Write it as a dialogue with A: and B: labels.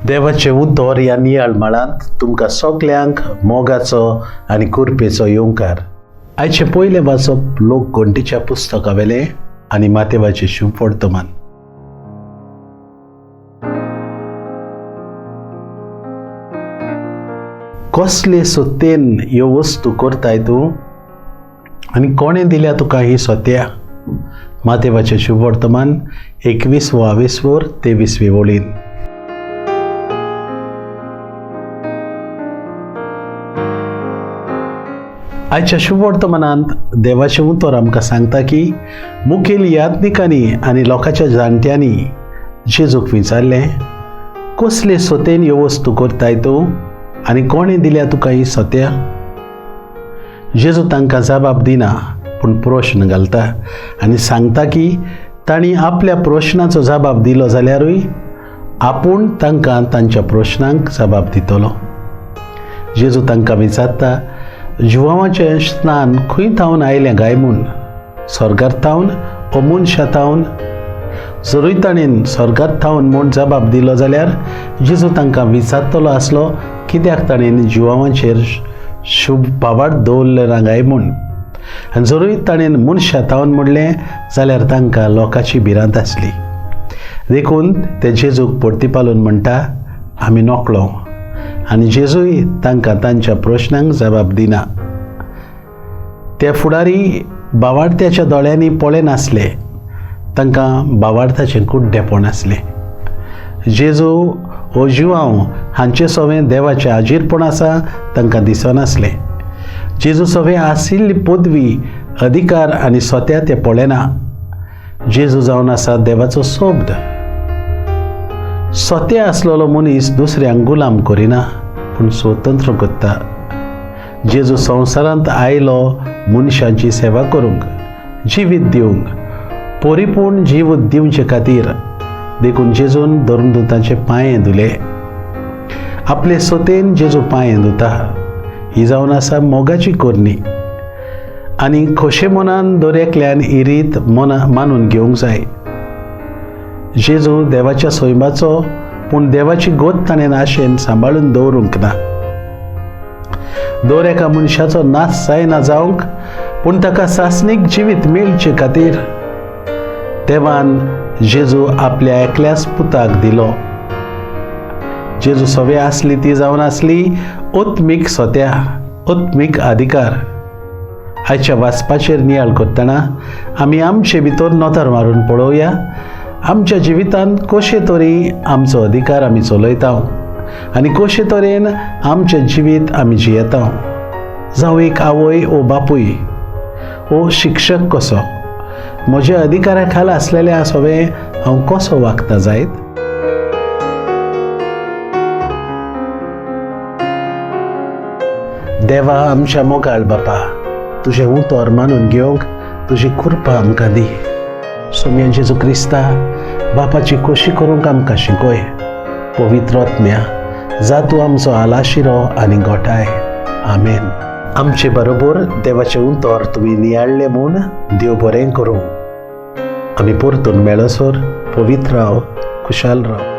A: देवाचें उतर ह्या नियाळ मळांत तुमकां सगल्यांक मोगाचो आनी कुरपेचो येवकार. आयचें पयलें वाचप लोक घंटीच्या पुस्तका वेलें आनी मातेवाचें शुभवर्तमान. कसले सत्तेन ह्यो वस्तू करताय तूं आनी कोणें दिल्या तुका ही सत्या? मातेवाचें शुभवर्तमान 21 वो आवेसवर 23वी वळीन. आयच्या शुभवर्तमानांत देवाचें उतर आमकां सांगता की मुखेल याज्ञिकांनी आनी लोकांच्या जाणट्यांनी जेजूक विचारलें, कसले सतेन ह्यो वस्तू करताय तूं आनी कोणें दिल्या तुका ही सत्या? जेजू तांकां जबाब दिना, पूण प्रश्न घालता आनी सांगता की तांणी आपल्या प्रश्नाचो जबाब दिलो जाल्यारूय आपूण तांकां तांच्या प्रश्नांक जबाब दितलो. जेजू तांकां विचारता, जुवांवाचें स्नान खंय थावन आयलें काय म्हूण? स्वर्गार थावन ओ मनशा थावन? जरूय ताणें स्वर्गार थावन म्हूण जबाब दिलो जाल्यार जेजू तांकां विचारतलो आसलो कित्याक ताणें जुवांवाचेर शुभ पावाट दवरलें ना काय म्हूण. आनी जरूय ताणें मनशा थावन म्हणलें जाल्यार तांकां लोकांची भिरांत आसली. देखून ते जेजूक परतीपालून म्हणटा, आमी नकळो. आनी जेजूय तांकां तांच्या प्रश्नांक जबाब दिना. ते फुडारी बावार्थ्याच्या दोळ्यांनी पळयनासले, तांकां बावार्थाचें कुड्डेपण आसलें. जेजू ओ जुआंव हांचे सवें देवाचें आजीरपण आसा तांकां दिसनासलें. जेजू सवें आशिल्ली पदवी, अधिकार आनी सत्या ते पळयना. जेजू जावन आसा देवाचो शब्द. सत्या आसलेलो मनीस दुसऱ्यांक गुलाम करिना, पूण स्वतंत्र करता. जेजू संवसारांत आयलो मनशांची सेवा करूंक, जिवीत दिवंक, परिपूर्ण जीव दिवचे खातीर. देखून जेजून धर्मदूतांचे पांये धुले. आपले सतेन जेजू पांये धुता. ही जावन आसा मोगाची करणी. आनी खोशे मनान दर एकल्यान ही रीत मना मानून घेवंक जाय. जेजू देवाच्या सैमाचो, पूण देवाची गोत ताणें आशेन सांबाळून दवरूंक ना. दर एका मनशाचो नाश जायना जावंक, पूण ताका सासणीक जिवीत मेळचे खातीर देवान जेजू आपल्या एकल्याच पुताक दिलो. जेजू सवे आसली ती जावन आसली आत्मीक सत्या, आत्मीक अधिकार. आयच्या वाचपाचेर नियाळ करतना आमी आमचे भितर नदर मारून पळोवया, आमच्या जिवितांत कशे तरी आमचो अधिकार आमी चलयता आनी कशे तरेन आमचें जिवीत आमी जियेता. जावं एक आवय ओ बापूय ओ शिक्षक कसो म्हज्या अधिकारा खाला आसलेल्या सगळें हांव कसो वागता जायत? देवा आमच्या मोगाळ बापा, तुजें उतर मानून घेवंक तुजी कृपा आमकां दी. सोम्या जेजू क्रिस्ता, बापाची खोशी करूंक आमकां शिकय. पवित्र आत्म्या, जा तूं आमचो आलाशिरो आनी गोठाय. आमेन. आमचे बरोबर देवाचें उतर तुमी नियाळ्ळें म्हूण देव बरें करूं. आमी परतून मेळसर पवित्र राव, खुशाल राव.